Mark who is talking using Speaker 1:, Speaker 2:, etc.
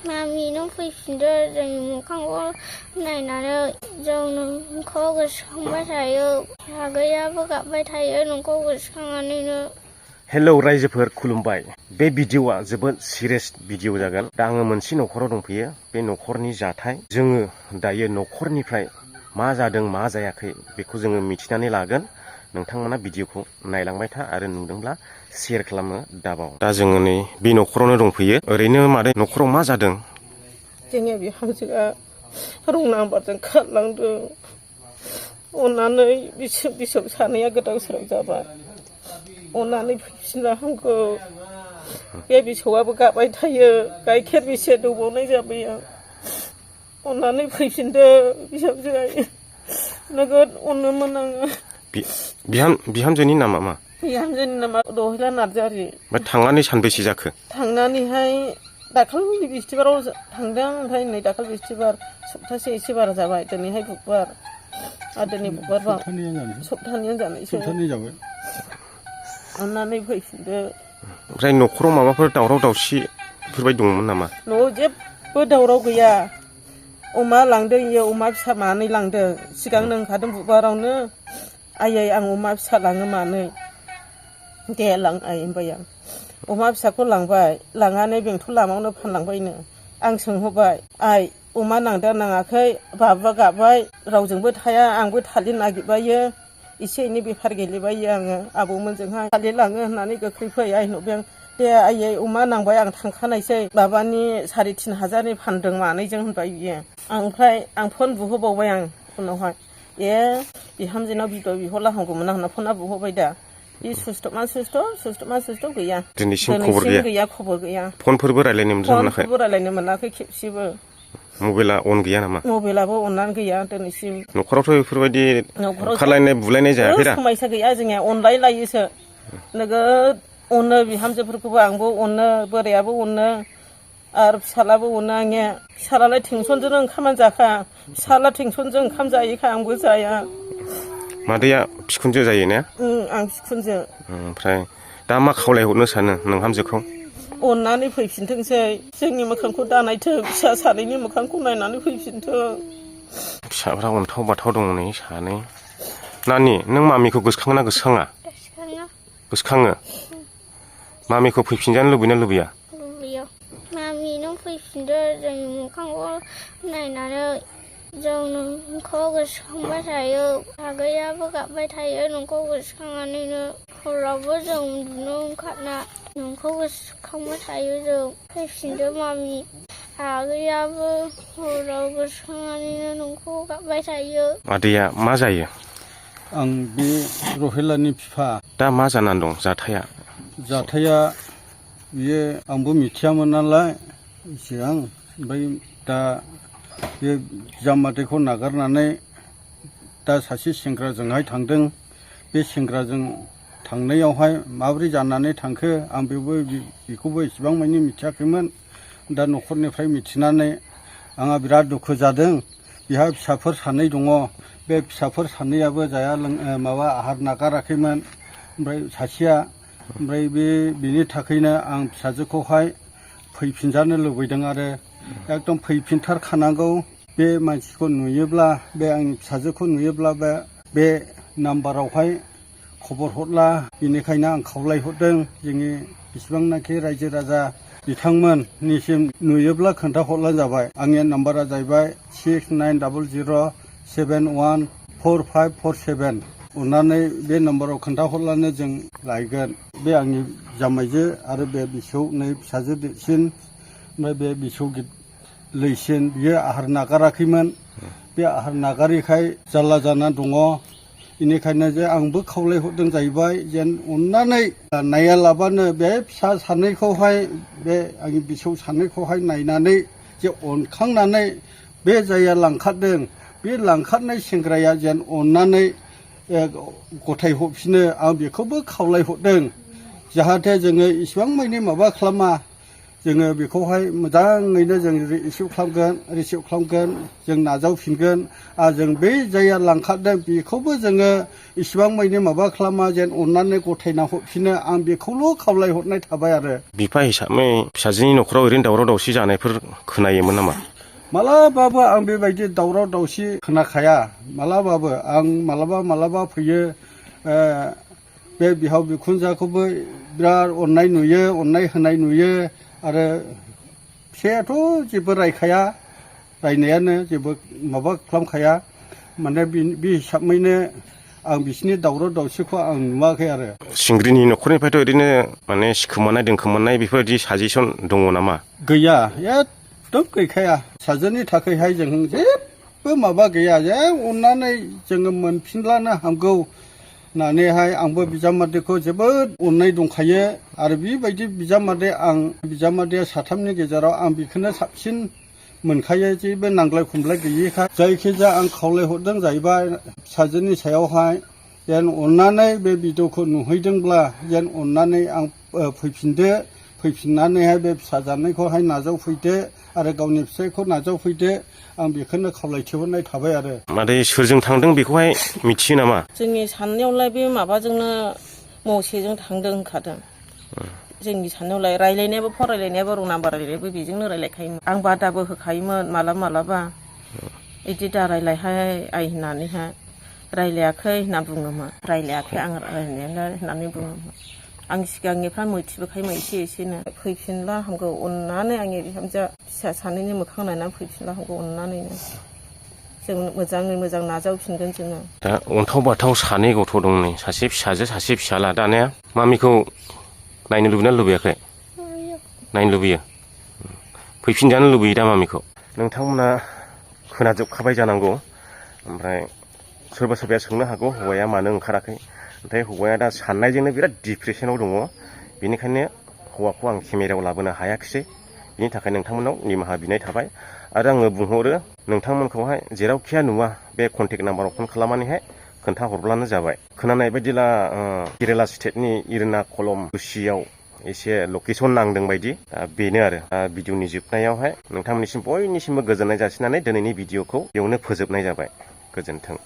Speaker 1: Mummy नों फैफिनदो जोंनि मोखांखौ नायनानै जों नोंखौ गोसोखांबाय थायो आगैयाबो गाबबाय थायो नोंखौ गोसोखांनानैनो।
Speaker 2: हेलौ रायजोफोर खुलुमबाय। बे भिडिअआ जोबोद सिरियास भिडिअ जागोन। दा आङो मोनसे न'खराव दंफैयो। बे न'खरनि जाथाय जोङो दायो न'खरनिफ्राय मा जादों मा जायाखै बेखौ जोङो मिथिनानै लागोन। नोंथांमोना भिडिअखौ नायलांबाय था आरो नुदोंब्ला शेयार खालामनो दाबाव। दा जोङो नै बे न'खरावनो दंफैयो। ओरैनो मादै न'खराव मा जादों?
Speaker 3: जोंनि बिहामजोआ रं नाम्बारजों खारलांदों। अननानै बिसौ सानैया गोदाव सोराव जाबाय। अननानै फैफिननो हांगौ। बे बिसौआबो गाबबाय थायो गाइखेर बेसे दौबावनाय जाबाय आं। अननानै फैफिनदो बिहामजोआ नोगोद अनोमोन आङो।
Speaker 2: बिहामजोनि नामा मा?
Speaker 3: बिहामजोनि नामा रहिला नार्जारि।
Speaker 2: ओमफ्राय थांनानै सानबेसे जाखो?
Speaker 3: थांनानैहाय दाखालि बिस्थिबाराव थांदों। ओमफ्राय नै दाखालि बिस्थिबार सप्तासे एसे बारा जाबाय। दिनैहाय बुधबार आरो दिनै बुधबारबा सप्तानैयानो जानायसै। अननानै फैफिनदो।
Speaker 2: ओमफ्राय न'खराव माबाफोर दावराव दावसि बेफोरबायदि दंमोन नामा?
Speaker 3: न'आव जेबो दावराव गैया। अमा लांदों इयो अमा फिसा मानै लांदों। सिगांनो ओंखारदों बुधबारावनो आयै आं अमा फिसा लाङो मानै। दे लां आइ होनबाय आं। अमा फिसाखौ लांबाय लांनानै बेंथल लामायावनो फानलांबायनो। आं सोंहरबाय आइ अमा नांदों नाङाखै? बाबुआ गाबबाय रावजोंबो थाया आंबो थालिर नागिरबायो एसे एनै बेफार गेलेबायो आङो आबौमोनजोंहाय थालिर लाङो होननानै गोख्रै फै आइ होनबाय आं। दे आयै अमा नांबाय आं थांखानायसै माबानि 3,500 फानदों मानैजों होनबाय बियो। ओमफ्राय आं फन बुहोबावबाय आं फनावहाय बिहामजोनाव बिदर बिहरला हांगौमोन आं होनना फना बुहरबाय दा। बे सुस्थ'मा सुस्थ' गैया।
Speaker 2: दिनैसिम खबर
Speaker 3: गैया खबर गैया।
Speaker 2: फनफोरबो रायलायनो मोनाखै?
Speaker 3: फनफोरबो रायलायनो मोनाखै खेबसेबो।
Speaker 2: मबाइला अन गैया नामा?
Speaker 3: मबाइलाबो अननानै गैया दिनैसिम।
Speaker 2: न'खरावथ' बेफोरबायदि खारलायनाय बुलायनाय जायाखै दा?
Speaker 3: समायसा गैया जोंनिया अनलाय लायोसो। नोगोद अनो बिहामजोफोरखौबो आंबो अनो बोरायाबो अनो आरो फिसालाबो अनो आंनिया। फिसालालाय टेनसनजोंनो ओंखामानो जाखाया। फिसाला टेनसनजों ओंखाम जायैखाय आंबो जाया।
Speaker 2: मादैया बिखुनजो जायो ने?
Speaker 3: आं बिखुनजो।
Speaker 2: ओमफ्राय दा मा खावलायहरनो सानो नोंहामजोखौ?
Speaker 3: अननानै फैफिनथोंसै जोंनि मोखांखौ दानायथों फिसा सानैनि मोखांखौ नायनानै फैफिनथों।
Speaker 2: फिसाफ्रा अन्थाव बाथाव दङ नै सानै। नानि नों मामिखौ गोसोखाङोना गोसोखाङा? गोसोखाङो। मामिखौ फैफिनजानो लुबैना लुबैया?
Speaker 1: लुबैयो। मामि नों फैफिनदो जोंनि मोखांखौ नायनानै जों नोंखौ गोसोखांबाय थायो आगैयाबो गाबबाय थायो नोंखौ गोसोखांनानैनो। हरावबो जों उन्दुनो ओंखारना नोंखौ गोसोखांबाय थायो जों। फैफिनदो मामि आगैयाबो हराव गोसोखांनानैनो नोंखौ गाबबाय थायो।
Speaker 2: आदैया मा जायो?
Speaker 4: आं बे रहिलानि बिफा।
Speaker 2: दा मा जानानै दं जाथाया?
Speaker 4: जाथाया बियो आंबो मिथियामोन नालाय सिगां। ओमफ्राय दा बे जामादैखौ नागारनानै दा सासे सेंग्राजोंहाय थांदों। बे सेंग्राजों थांनायावहाय माबोरै जानानै थांखो आं बेखौबो इसेबां मानि मिथियाखैमोन। दा न'खरनिफ्राय मिथिनानै आंहा बिराद दुखु जादों। बिहा फिसाफोर सानै दङ। बे फिसाफोर सानैयाबो जाया माबा आहार नागाराखैमोन। ओमफ्राय सासेया ओमफ्राय बेनि थाखायनो आं फिसाजोखौहाय फैफिनजानो लुबैदों आरो एकदम फैफिनथारखानांगौ। बे मानसिखौ नुयोब्ला बे आंनि फिसाजोखौ नुयोब्ला बे नाम्बारावहाय खबर हरला। बेनिखायनो आं खावलायहरदों जोंनि बेसेबांनाखि रायजो राजा बिथांमोननिसिम नुयोब्ला खोन्थाहरलानो जाबाय। आंनि नाम्बारा जाहैबाय 6900714547। अननानै बे नाम्बाराव खोन्थाहरलानो जों लायगोन। बे आंनि जामाइजो आरो बे बिसौ नै फिसाजो देरसिन ओमफ्राय बे बिसौ लैसिन बियो आहार नागाराखैमोन। बे आहार नागारैखाय जारला जाना दङ। बेनिखायनो जे आंबो खावलायहरदों जाहैबाय जेन अननानै नायालाबानो बे फिसा सानैखौहाय बे आंनि बिसौ सानैखौहाय नायनानै जे अनखांनानै बे जायहा लांखारदों बे लांखारनाय सेंग्राया जेन अननानै गथायहरफिनो आं बेखौबो खावलायहरदों। जाहाथे जोङो इसिबां मानि माबा खालामा जोङो बेखौहाय मोजाङैनो जों रिसिभ खालामगोन जों नाजावफिनगोन आरो जों बै जायहा लांखारदों बेखौबो जोङो इसिबां मानि माबा खालामा जेन अननानै गथायना हरफिनो आं बेखौल' खावलायहरनाय थाबाय आरो
Speaker 2: बिफा हिसाबै फिसाजोनि न'खराव ओरैनो दावराव दावसि जानायफोर खोनायोमोन नामा?
Speaker 4: मालाबाबो आं बेबायदि दावराव दावसि खोनाखाया मालाबाबो आं मालाबा फैयो बे बिहाव बिखुनजोखौबो बिराद अननाय नुयो अननाय होनाय नुयो आरो फिसायाथ' जेबो रायखाया रायनायानो जेबो माबा खालामखाया माने बे हिसाबैनो आं बिसिनि दावराव दावसिखौ आं नुवाखै आरो
Speaker 2: सिंग्रिनि न'खरनिफ्रायथ' ओरैनो माने सिखोमानाय दोनखोमानाय बेफोरबायदि साजेसन दङ नामा?
Speaker 4: गैया एकदम गैखाया फिसाजोनि थाखायहाय जों जेबो माबा गैया जे अननानै जोङो मोनफिनलानो हामगौ होननानैहाय आंबो बिजामादैखौ जोबोद अननाय दंखायो आरो बेबायदि बिजामादैया साथामनि गेजेराव आं बेखौनो साबसिन मोनखायो जेबो नांज्लाय खमलाय गैयिखाय जायखिजाया आं खावलायहरदों जाहैबाय फिसाजोनि सायावहाय जेन अननानै बे भिडिअखौ नुहैदोंब्ला जेन अननानै आं फैफिननानैहाय बे फिसा जानायखौहाय नाजावफैदो आरो गावनि फिसायखौ नाजावफैदो आं बेखौनो खावलायथिहरनाय थाबाय आरो
Speaker 2: मादै सोरजों थांदों बेखौहाय मिथियो नामा?
Speaker 3: जोंनि साननायावलाय बे माबाजोंनो मसेजों थांदों होनखादों जोंनि साननायावलाय रायलायनायाबो फरायलायनायाबो रं नाम्बार रायलायनायाबो बेजोंनो रायलायखायोमोन आं बादाबो होखायोमोन मालाबा बिदि दा रायलायहाय आइ होननानैहाय रायलायाखै होनना बुङोमोन रायलायाखै आं रायलायनायालाय होननानै बुङोमोन आं सिगांनिफ्राय मोथिबोखायोमोन एसेनो फैफिनला हामगौ अननानै आंनि बिहामजो फिसा सानैनि मोखां नायनानै फैफिनला हामगौ अननानैनो जों मोजाङै मोजां नाजावफिनगोन जोङो
Speaker 2: दा अन्थाव बाथाव सानै गथ' दं नै सासे फिसाजो सासे फिसाला दानिया मामिखौ नायनो लुबैना लुबैयाखै? नायनो लुबैयो फैफिनजानो लुबैयो दा मामिखौ नोंथांमोना खोनाजोबखाबाय जानांगौ ओमफ्राय सोरबा सोरबाया सोंनो हागौ हौवाया मानो ओंखाराखै नाथाय हौवाया दा साननायजोंनो बिराद डिप्रेसनाव दङ बेनिखायनो हौवाखौ आं केमेरायाव लाबोनो हायाखिसै बिनि थाखाय नोंथांमोनाव निमाहा बिनाय थाबाय आरो आङो बुंहरो नोंथांमोनखौहाय जेरावखिया नुवा बे कन्टेक्ट नाम्बाराव फन खालामनानैहाय खोन्थाहरब्लानो जाबाय खोनानाय बायदिला केरेला स्टेटनि इरनाकुलम कुसियाव एसे लकेसन नांदों बायदि बेनो आरो भिडिअनि जोबनायावहाय नोंथांमोननिसिम बयनिसिमबो गोजोननाय जासिनानै दिनैनि भिडिअखौ बेयावनो फोजोबनाय जाबाय गोजोन्थों।